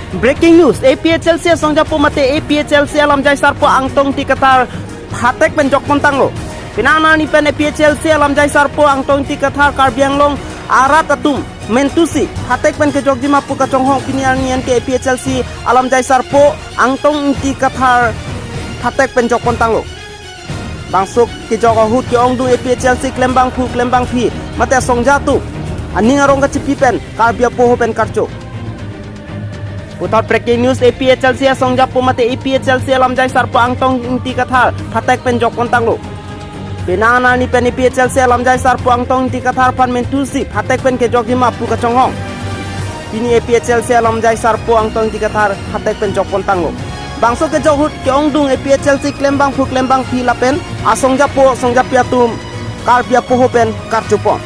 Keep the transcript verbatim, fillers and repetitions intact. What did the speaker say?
Breaking news, A P H L C asongjapo mate A P H L C alamjai sarpo Angtong Ingti Kathar phatek pen jokpon tanglo. Penang arni pen A P H L C alamjai sarpo Angtong Ingti Kathar Karbi Anglong arat atum mentusi phatek pen kejokji ma pu kachonghong pini arni anke A P H L C alamjai sarpo Angtong Ingti Kathar phatek pen jokpon tanglo. Bangso kejok ahut ke-ongdung A P H L C klembangphu klembangphi mate asongja atum aning arong kachipi pen Karbi apoho pen karcho. Puthot breaking news, A P H L C asongjapo mate A P H L C alamjai sarpo Angtong Ingti Kathar phatek pen jokpon tanglo. Penang arni pen A P H L C alamjai sarpo Angtong Ingti Kathar aphan mentusi phatek pen kejokji ma pu kachonghong pini A P H L C alamjai sarpo Angtong Ingti Kathar phatek pen jokpon tanglo. Bangso kejok ahut ke-ongdung A P H L C klembangphu klembangphi lapen asongjapo asongjapi atum Karbi apoho pen karchopon.